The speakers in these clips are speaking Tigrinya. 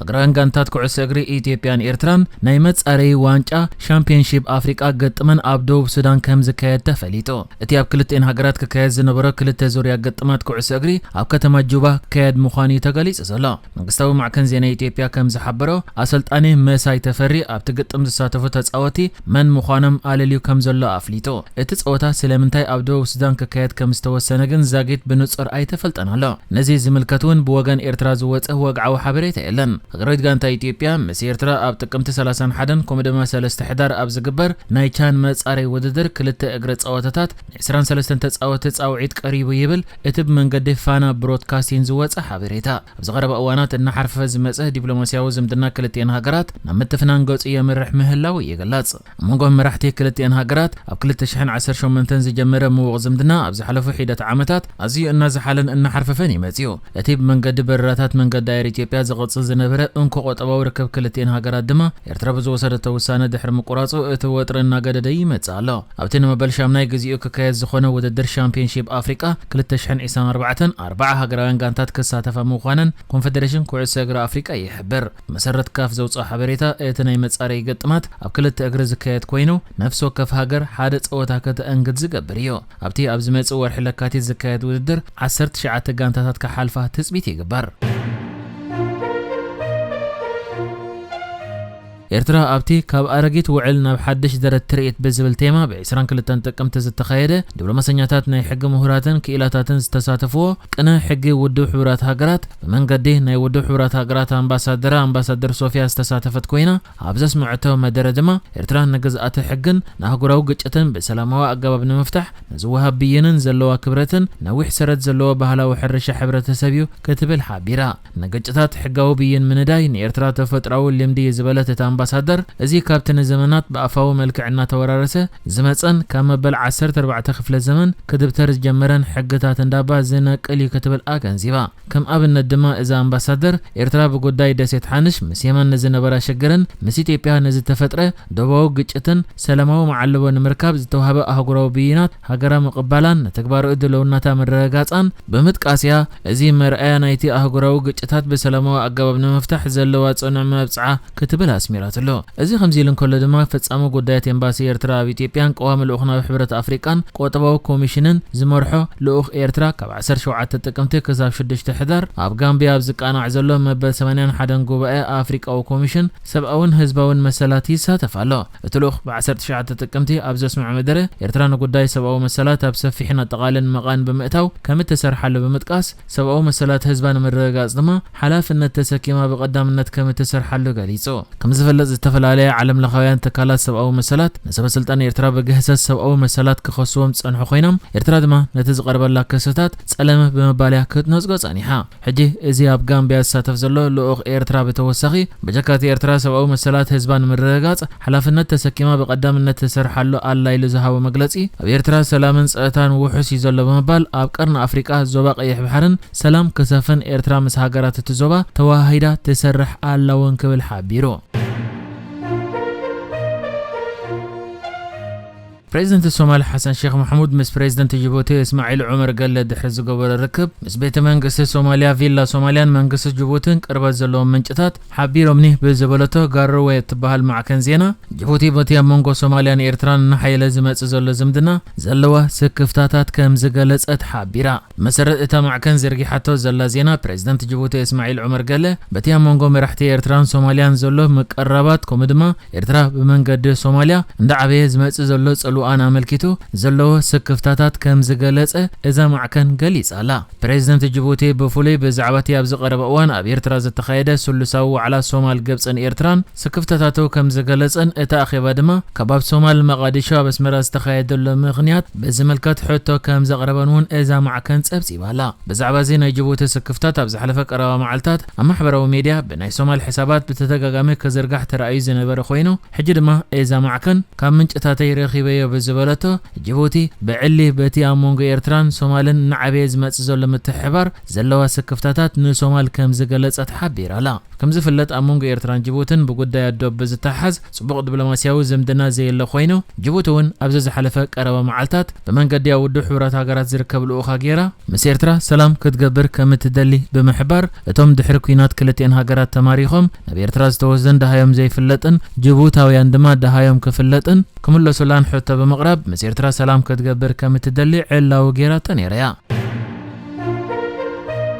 እግረን ጋንታት ኩዕሶ እግሪ ኢትዮጵያን ኤርትራን ናይ መጻረዪ ዋንጫ ሻምፒዮንሺፕ ኣፍሪቃ ገጥመን ኣብ ደቡብ ሱዳን ከም ዝካየድ ተፈሊጡ። እቲ ኣብ ክልቲኤን ሃገራት ክካየድ ዝነበሮ ክልተ ዙርያ ግጥማት ኩዕሶ እግሪ ኣብ ከተማ ጁባ ክካየድ ምዃኑ እዩ ተገሊጹ ዘሎ። መንግስታዊ ማዕከን ዜና ኢትዮጵያ ከም ዝሓበሮ፣ ኣሰልጣኒ መሳይ ተፈሪ ኣብቲ ግጥም ዝሳተፉ ተጻወቲ መን ምዃኖም ኣለልዩ ከም ዘሎ ኣፍሊጡ። እቲ ጸወታ ስለምንታይ ኣብ ደቡብ ሱዳን ክካየድ ከም ዝተወሰነ ግን ዛጊት ብንጹር ኣይተፈልጠን ኣሎ። ነዚ ዝምልከት እውን ብወገን ኤርትራ ዝወጸ ወግዓዊ ሓበሬታ የለን። ሃገራዊት ጋንታ ኢትዮጵያ ምስ ኤርትራ ኣብ ጥቅምቲ ሰላሳን ሓደን ከምኡ ድማ ሰለስተ ሕዳር ኣብ ዝግበር ናይ ቻን መጻረይ ውድድር ክልተ እግረ ጸወታታት ን ዕስራን ሰለስተን ተጻወቲ ጻውዒት ቀሪቡ ይብል እቲ ብመንገዲ ፋና ብሮድካስቲን ዝወጸ ሓበሬታ። ኣብዚ ቀረባ እዋናት እናሓርፈፈ ዝመጸ ዲፕሎማስያዊ ዝምድና ክልቲኤን ሃገራት ናብ ምትፍናን ገጹ የምርሕ ምህላው ይግለጽ። ኣብ መንጎ መራሕቲ ክልቲኤን ሃገራት ኣብ ክልተ ሽሕን ዓሰርተ ሸሞንተን ዝጀመረ ምዉቕ ዝምድና ኣብ ዝሓለፉ ሒደት ዓመታት ኣዝዩ እናዝሓለን እናሓርፈፈን እዩ መጺኡ። እቲ ብመንገዲ በረራታት መንገዲ ኣየር ኢትዮጵያ ዝቕጽል ዝነበረ እንኮ ቁጠባዊ ርክብ ክልቲኤን ሃገራት ድማ ኤርትራ ብዝወሰደቶ ውሳነ ድሕሪ ምቁራጹ እቲ ወጥሪ እናገደደ ይመጽእ ኣሎ። ኣብቲ ንመበል ሻምናይ ግዜኡ ክካየድ ዝኾነ ውድድር ሻምፒዮንሺፕ ኣፍሪቃ ክልተ ሽሕን ዕስራን ኣርባዕተን ኣርባዓ ሃገራውያን ጋንታት ክሳተፋ ምዃነን ኮንፈደሬሽን ኩዕሶ እግሪ ኣፍሪቃ ይሕብር። መሰረት ካፍ ዘውፅኦ ሓበሬታ፣ እቲ ናይ መጻረዪ ግጥማት ኣብ ክልተ እግሪ ዝካየድ ኮይኑ፣ ነፍሲ ወከፍ ሃገር ሓደ ጸወታ ከተአንግድ ዝገብር እዩ። ኣብቲ ኣብ ዝመጽእ ወርሒ ለካቲት ዝካየድ ውድድር ዓሰርተ ትሽዓተ ጋንታታት ክሓልፋ ትጽቢት ይግበር። ኤርትራ ኣብቲ ካብ ኣረጊት ውዕል ናብ ሓድሽ ደረት ትርኢት ብዝብል ቴማ ብ ዕስራን ክልተን ጥቅምቲ ዝተኻየደ ዲፕሎማሰኛታት ናይ ሕጊ ምሁራትን ክኢላታትን ዝተሳተፍዎ ቅነ ሕጊ ውድብ ሕቡራት ሃገራት ብመንገዲ ናይ ውድብ ሕቡራት ሃገራት ኣምባሳደራ ኣምባሳደር ሶፊያ ዝተሳተፈት ኮይና፣ ኣብ ዘስምዐቶ መደረ ድማ ኤርትራ ንግዝኣተ ሕግን ንኣህጉራዊ ግጭትን ብሰላማዊ ኣገባብ ንምፍታሕ ንዝወሃብ ብይንን ዘለዋ ክብረትን ነዊሕ ሰረት ዘለዎ ባህላዊ ሕርሻ ሕብረተሰብ እዩ ክትብል ሓቢራ። ንግጭታት ሕጋዊ ብይን ምንዳይ ንኤርትራ ተፈጥሮኣዊ ልምዲ እዩ ዝበለት እታ ኣምባሳደር፣ እዚ ካብቲ ንዘመናት ብኣፋዊ መልክዕ እናተወራረሰ ዝመጸን ካብ መበል ዓሰርተ ኣርባዕተ ክፍለ ዘመን ክድብተር ዝጀመረን ሕግታት እንዳባ ዝነቅል እዩ ክትብል ኣገንዚባ። ከም ኣብነት ድማ እዛ ኣምባሳደር፣ ኤርትራ ብጉዳይ ደሴት ሓንሽ ምስ የመን ንዝነበራ ሽግርን ምስ ኢትዮጵያ ንዝተፈጥረ ዶባዊ ግጭትን ሰላማዊ መዓልቦ ንምርካብ ዝተዋህበ ኣህጉራዊ ብይናት ሃገራ ምቕባላን ንተግባራዊ ድልውነታ ምርግጋጻን ብምጥቃስ እያ። እዚ መርኣያ ናይቲ ኣህጉራዊ ግጭታት ብሰላማዊ ኣገባብ ንምፍታሕ ዘለዋ ጽኑዕ መብጽዓ ክትብል ኣስሚራትሉ። እዚ ከምዚ ኢሉ እንከሎ ድማ፣ ፈጻሚ ጉዳያት ኤምባሲ ኤርትራ ኣብ ኢትዮጵያን ቀዋሚ ልኡኽን ኣብ ሕብረት ኣፍሪቃን ቁጠባዊ ኮሚሽንን ዝመርሖ ልኡኽ ኤርትራ ካብ ዓሰርተ ሸውዓተ ጥቅምቲ ክሳብ ሽዱሽተ ሕዳር ኣብ ጋምቢያ ኣብ ዝቃናዕ ዘሎ መበል ሰማንያን ሓደን ጉባኤ ኣፍሪቃዊ ኮሚሽን ሰብኣውን ህዝባውን መሰላት ይሳተፍ ኣሎ። እቲ ልኡኽ ብ ዓሰርተ ትሽዓተ ጥቅምቲ ኣብ ዘስምዖ መደረ፣ ኤርትራ ንጉዳይ ሰብኣዊ መሰላት ኣብ ሰፊሕን ኣጠቓልን መቓን ብምእታው ከም እትሰርሓሉ ብምጥቃስ፣ ሰብኣዊ መሰላት ህዝባ ንምርግጋጽ ድማ ሓላፍነት ተሰኪማ ብቐዳምነት ከም እትሰርሓሉ ገሊጹ። ከም ዝፍለጥ፣ ዝተፈላለያ ዓለምለኻውያን ትካላት ሰብኣዊ መሰላት ንሰበ ስልጣን ኤርትራ ብግህሰት ሰብኣዊ መሰላት ክኸስዎም ዝጸንሑ ኮይኖም፣ ኤርትራ ድማ ነቲ ዝቐርበላ ክስታት ጸለመ ብምባል እያ ክትነጽጎ ጸኒሓ። ሕጂ እዚ ኣብ ጋምቢያ ዝሳተፍ ዘሎ ልኡኽ ኤርትራ ብተወሳኺ፣ ብጀካ እቲ ኤርትራ ሰብኣዊ መሰላት ህዝባ ንምርግጋጽ ሓላፍነት ተሰኪማ ብቐዳምነት ትሰርሓሉ ኣላ ኢሉ ዝሃቦ መግለጺ፣ ኣብ ኤርትራ ሰላምን ጸጥታን ውሑስ እዩ ዘሎ ብምባል፣ ኣብ ቀርኒ ኣፍሪቃ ዞባ ቀይሕ ባሕርን ሰላም ክሰፍን ኤርትራ ምስ ሃገራት እቲ ዞባ ተወሃሂዳ ትሰርሕ ኣላ እውን ክብል ሓቢሩ። ፕሬዚደንት ሶማል ሓሰን ሼክ ማሕሙድ ምስ ፕሬዚደንት ጅቡቲ እስማዒል ዑመር ገለ ድሕሪ ዝገበሮ ርክብ፣ ምስ ቤተ መንግስቲ ሶማልያ ቪላ ሶማልያን መንግስቲ ጅቡቲን ቅርበት ዘለዎም ምንጭታት ሓቢሮምኒ ብዝበለቶ ጋሮዌ እትበሃል ማዕከን ዜና፣ ጅቡቲ በቲ ኣብ መንጎ ሶማልያን ኤርትራን እናሓየለ ዝመጽእ ዘሎ ዝምድና ዘለዋ ስክፍታታት ከም ዝገለጸት ሓቢራ። ብመሰረት እታ ማዕከን ዘርጊሓቶ ዘላ ዜና፣ ፕሬዚደንት ጅቡቲ እስማዒል ዑመር ገለ በቲ ኣብ መንጎ መራሕቲ ኤርትራን ሶማልያን ዘሎ ምቅርራባት፣ ከምኡ ድማ ኤርትራ ብመንገዲ ሶማልያ እንዳዓበየ ዝመጽእ ዘሎ ጽልዋኣን ኣመልኪቱ ዘለዎ ስክፍታታት ከም ዝገለጸ እዛ ማዕከን ገሊጻ ኣላ። ፕሬዚደንት ጅቡቲ ብፍሉይ ብዛዕባ እቲ ኣብዚ ቀረባ እዋን ኣብ ኤርትራ ዝተኻየደ ስሉሳዊ ዋዕላ ሶማል፣ ግብጽን ኤርትራን ስክፍታታቱ ከም ዝገለጸን፣ እቲ ኣኼባ ድማ ካብ ኣብ ሶማል መቓዲሾ ኣብ ኣስመራ ዝተኻየደሉ ምኽንያት ብዝምልከት ሕቶ ከም ዘቕረበን እውን እዛ ማዕከን ጸብጺባ ኣላ። ብዛዕባ እዚ ናይ ጅቡቲ ስክፍታት ኣብ ዝሓለፈ ቀረባ መዓልታት ኣብ ማሕበራዊ ሜድያ ብናይ ሶማል ሕሳባት ብተደጋጋሚ ክዝርጋሕ ተራእዩ ዝነበረ ኮይኑ፣ ሕጂ ድማ እዛ ማዕከን ካብ ምንጭታተይ ረኺበዮ ብዝበለቶ፣ ጅቡቲ ብዕሊ በቲ ኣብ መንጎ ኤርትራን ሶማልን እናዓበየ ዝመጽእ ዘሎ ምትሕብባር ዘለዋ ስክፍታታት ንሶማል ከም ዝገለጸት ሓቢራ ኣላ። ከም ዝፍለጥ፣ ኣብ መንጎ ኤርትራን ጅቡትን ብጉዳያት ዶብ ብዝተሓዝ ጽቡቕ ዲፕሎማስያዊ ዝምድና ዘየለ ኮይኑ፣ ጅቡቲ እውን ኣብዚ ዝሓለፈ ቀረባ መዓልታት ብመንገዲ ኣብ ውድብ ሕቡራት ሃገራት ዝርከብ ልኡኻ ገይራ ምስ ኤርትራ ሰላም ክትገብር ከም እትደሊ ብምሕባር፣ እቶም ድሕሪ ኲናት ክልቲኤን ሃገራት ተማሪኾም ናብ ኤርትራ ዝተወስደን ደሃዮም ዘይፍለጥን ጅቡታውያን ድማ ደሃዮም ክፍለጥን ክምለሱላን ሕቶ ብምቕራብ፣ ምስ ኤርትራ ሰላም ክትገብር ከም እትደሊ ዕላዊ ገይራቶ ነይራ እያ።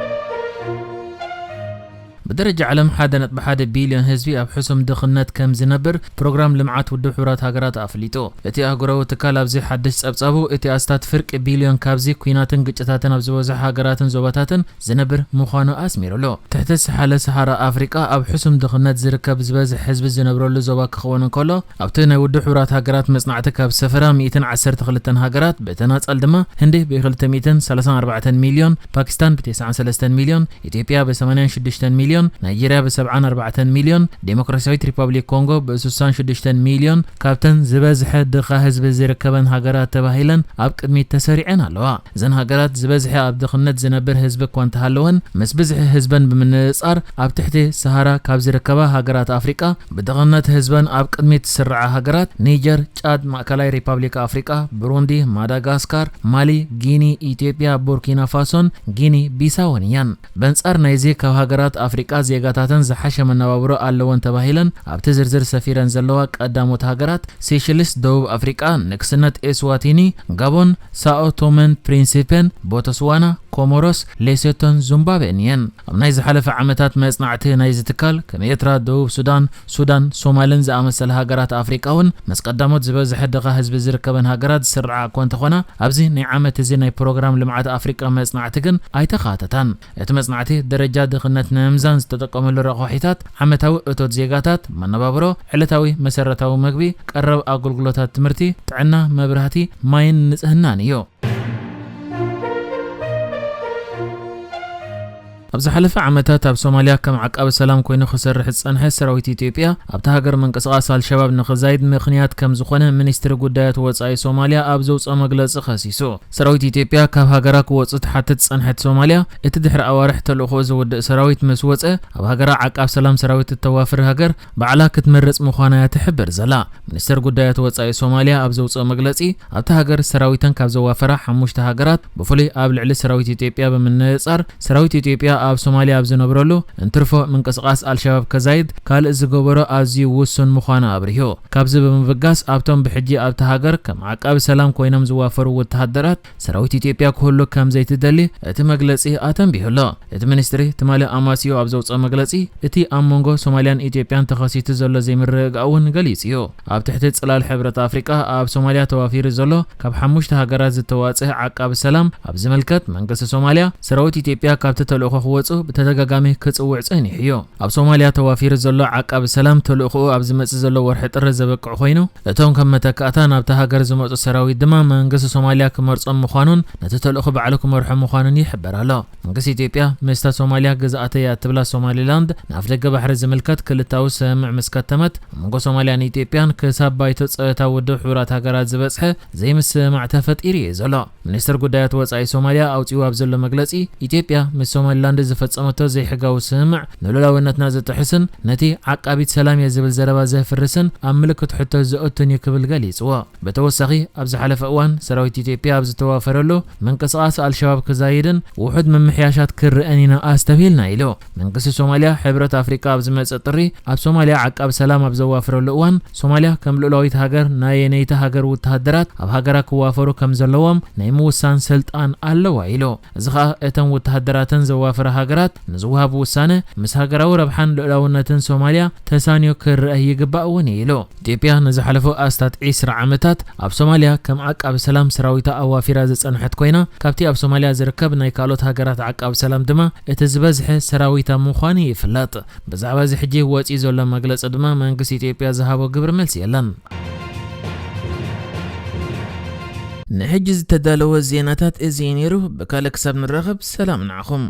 ብደረጃ ዓለም ሓደ ነጥቢ ሓደ ቢልዮን ህዝቢ ኣብ ሕሱም ድኽነት ከም ዝነብር ፕሮግራም ልምዓት ውድብ ሕቡራት ሃገራት ኣፍሊጡ። እቲ ኣህጉራዊ ትካል ኣብዚ ሓድሽ ጸብጻቡ፣ እቲ ኣስታት ፍርቂ ቢልዮን ካብዚ ኲናትን ግጭታትን ኣብ ዝበዝሖ ሃገራትን ዞባታትን ዝነብር ምዃኑ ኣስሚሩሉ። ትሕቲ ሰሓለ ሰሃራ ኣፍሪቃ ኣብ ሕሱም ድኽነት ዝርከብ ዝበዝሕ ህዝቢ ዝነብረሉ ዞባ ክኸውን እንከሎ፣ ኣብቲ ናይ ውድብ ሕቡራት ሃገራት መጽናዕቲ ካብ ዝሰፈራ ሚእትን ዓሰርተ ክልተን ሃገራት፣ ብተናጸል ድማ ህንዲ ብ ክልተ ሚእትን ሰላሳን ኣርባዕተን ሚልዮን፣ ፓኪስታን ብ ተስዓን ሰለስተን ሚልዮን፣ ኢትዮጵያ ብ ሰማንያን ሽዱሽተን ሚልዮን፣ ናይጄርያ ብ ሰብዓን ኣርባዕተን ሚልዮን፣ ዴሞክራሲያዊት ሪፓብሊክ ኮንጎ ብ ስሳን ሽዱሽተን ሚልዮን ካብተን ዝበዝሐ ድኻ ህዝቢ ዝርከበን ሃገራት ተባሂለን ኣብ ቅድሚት ተሰሪዐን ኣለዋ። እዘን ሃገራት ዝበዝሐ ኣብ ድኽነት ዝነብር ህዝቢ እኳ እንተሃለወን፣ ምስ ብዝሒ ህዝበን ብምንጽጻር ኣብ ትሕቲ ሰሃራ ካብ ዝርከባ ሃገራት ኣፍሪቃ ብድኽነት ህዝበን ኣብ ቅድሚት ዝስርዓ ሃገራት ኒጀር፣ ጫድ፣ ማእከላይ ሪፓብሊክ ኣፍሪቃ፣ ብሩንዲ፣ ማዳጋስካር፣ ማሊ፣ ጊኒ፣ ኢትዮጵያ፣ ቡርኪና ፋሶን ጊኒ ቢሳውን እየን። በንጻር ናይዚ፣ ካብ ሃገራት ኣፍሪቃ ዜጋታተን ዝሓሸ መነባብሮ ኣለወን ተባሂለን ኣብቲ ዝርዝር ሰፊረን ዘለዋ ቀዳሞት ሃገራት፣ ሴሸልስ፣ ደቡብ ኣፍሪቃ፣ ንግስነት ኤስዋቲኒ፣ ጋቦን፣ ሳኦ ቶመን ፕሪንሲፔን፣ ቦተስዋና፣ ኮሞሮስ፣ ሌሴቶን ዙምባቤን እየን። ኣብ ናይ ዝሓለፈ ዓመታት መጽናዕቲ ናይዚ ትካል፣ ከም ኤርትራ፣ ደቡብ ሱዳን፣ ሱዳን፣ ሶማልን ዝኣመሰለ ሃገራት ኣፍሪቃ እውን፣ ምስ ቀዳሞት ዝበዝሐ ድኻ ህዝቢ ዝርከበን ሃገራት ዝስርዓ እኳ እንተኾና፣ ኣብዚ ናይ ዓመት እዚ ናይ ፕሮግራም ልምዓት ኣፍሪቃ መጽናዕቲ ግን ኣይተኻተታን። እቲ መጽናዕቲ፣ ደረጃ ድኽነት ንምምዛን ዝተጠቀመሉ ረቋሒታት፣ ዓመታዊ እቶት ዜጋታት፣ መነባብሮ፣ ዕለታዊ መሰረታዊ መግቢ፣ ቀረብ ኣገልግሎታት ትምህርቲ፣ ጥዕና፣ መብራህቲ፣ ማይን ንጽህናን እዩ። ኣብ ዝሓለፈ ዓመታት ኣብ ሶማልያ ከም ዓቃቢ ሰላም ኮይኑ ክሰርሕ ዝጸንሐ ሰራዊት ኢትዮጵያ፣ ኣብታ ሃገር ምንቅስቓስ ኣልሸባብ ንኽዛይድ ምኽንያት ከም ዝኾነ ሚኒስትሪ ጉዳያት ወጻኢ ሶማልያ ኣብ ዘውጽኦ መግለጺ ከሲሱ። ሰራዊት ኢትዮጵያ ካብ ሃገራ ክወጽእ ትሓትት ዝጸንሐት ሶማልያ፣ እቲ ድሕሪ ኣዋርሕ ተልእኾኡ ዝውድእ ሰራዊት ምስ ወጸ፣ ኣብ ሃገራ ዓቃብ ሰላም ሰራዊት እተዋፍር ሃገር ባዕላ ክትመርጽ ምዃና እያ ትሕብር ዘላ። ሚኒስትር ጉዳያት ወጻኢ ሶማልያ ኣብ ዘውጽኦ መግለጺ፣ ኣብታ ሃገር ሰራዊተን ካብ ዘዋፈራ ሓሙሽተ ሃገራት፣ ብፍሉይ ኣብ ልዕሊ ሰራዊት ኢትዮጵያ ብምንጻር፣ ሰራዊት ኢትዮጵያ ኣብ ሶማልያ ኣብ ዝነብረሉ እንትርፎ ምንቅስቓስ ኣልሸባብ ከዛይድ ካልእ ዝገበሮ ኣዝዩ ውሱን ምዃኑ ኣብሪሁ። ካብዚ ብምብጋስ፣ ኣብቶም ብሕጂ ኣብታ ሃገር ከም ዓቃቢ ሰላም ኮይኖም ዝዋፈሩ ወተሃደራት ሰራዊት ኢትዮጵያ ክህሉ ከም ዘይትደሊ እቲ መግለጺ ኣተንቢሁ ኣሎ። እቲ ሚኒስትሪ ትማሊ ኣማስዩ ኣብ ዘውጽኦ መግለጺ፣ እቲ ኣብ መንጎ ሶማልያን ኢትዮጵያን ተኸሲቱ ዘሎ ዘይምርግጋእ እውን ገሊጹ እዩ። ኣብ ትሕቲ ጽላል ሕብረት ኣፍሪቃ ኣብ ሶማልያ ተዋፊሩ ዘሎ ካብ ሓሙሽተ ሃገራት ዝተዋጽእ ዓቃቢ ሰላም፣ ኣብ ዝምልከት መንግስቲ ሶማልያ ሰራዊት ኢትዮጵያ ካብቲ ተልእኾ ክወጹ ብተደጋጋሚ ክጽውዕ ጸኒሑ እዩ። ኣብ ሶማልያ ተዋፊሩ ዘሎ ዓቃቢ ሰላም ተልእኾኡ ኣብ ዝመጽእ ዘሎ ወርሒ ጥሪ ዘበቅዕ ኮይኑ፣ እቶም ከም መተካእታ ናብታ ሃገር ዝመጹ ሰራዊት ድማ መንግስቲ ሶማልያ ክመርጾም ምዃኑን ነቲ ተልእኾ ባዕሉ ክመርሖ ምዃኑን ይሕበር ኣሎ። መንግስቲ ኢትዮጵያ ምስታ ሶማልያ ግዝኣተይ እያ እትብላ ሶማሊላንድ ንኣፍደገ ባሕሪ ዝምልከት ክልታዊ ስምምዕ ምስ ከተመት፣ ኣብ መንጎ ሶማልያን ኢትዮጵያን ክሳብ ባይቶ ጸጥታ ውድብ ሕቡራት ሃገራት ዝበጽሐ ዘይምስምማዕ ተፈጢሩ እዩ ዘሎ። ሚኒስትር ጉዳያት ወጻኢ ሶማልያ ኣውጺኡ ኣብ ዘሎ መግለጺ፣ ኢትዮጵያ ምስ ሶማሊላንድ ዝፈጸመቶ ዘይሕጋዊ ስምምዕ ንሉዓላዊነትና ዝጥሕስን ነቲ ዓቃቢት ሰላም እየ ዝብል ዘረባ ዘፍርስን ኣብ ምልክት ሕቶ ዘእቱን እዩ ክብል ገሊጽዎ። ብተወሳኺ፣ ኣብ ዝሓለፈ እዋን ሰራዊት ኢትዮጵያ ኣብ ዝተዋፈረሉ ምንቅስቓስ ኣልሸባብ ክዛይድን ውሑድ ምምሕያሻት ክርአን ኢና ኣስተብሂልና ኢሉ። መንግስቲ ሶማልያ፣ ሕብረት ኣፍሪቃ ኣብ ዝመጽእ ጥሪ ኣብ ሶማልያ ዓቃብ ሰላም ኣብ ዘዋፍረሉ እዋን፣ ሶማልያ ከም ልኡላዊት ሃገር ናየነይቲ ሃገር ወተሃደራት ኣብ ሃገራ ክዋፈሩ ከም ዘለዎም ናይ ምውሳን ስልጣን ኣለዋ ኢሉ። እዚ ኸኣ እተን ወተሃደራተን ዘዋፈራ ሃገራት ንዝወሃብ ውሳነ ምስ ሃገራዊ ረብሓን ልኡላውነትን ሶማልያ ተሳንዮ ክረአ ይግባእ እውን እዩ ኢሉ። ኢትዮጵያ ንዝሓለፉ ኣስታት ዒስራ ዓመታት ኣብ ሶማልያ ከም ዓቃቢ ሰላም ሰራዊታ ኣዋፊራ ዝጸንሐት ኮይና፣ ካብቲ ኣብ ሶማልያ ዝርከብ ናይ ካልኦት ሃገራት ዓቃቢ ሰላም ድማ እቲ ዝበዝሐ ሰራዊታ ምዃኑ ይፍለጥ። ብዛዕባ እዚ ሕጂ ወጺኡ ዘሎ መግለጺ ድማ መንግስቲ ኢትዮጵያ ዝሃቦ ግብረ መልሲ የለን። ንሕጂ ዝተዳለወ ዜናታት እዚ እዩ ነይሩ። ብካልእ ክሳብ ንራኸብ፣ ሰላም ንዓኹም።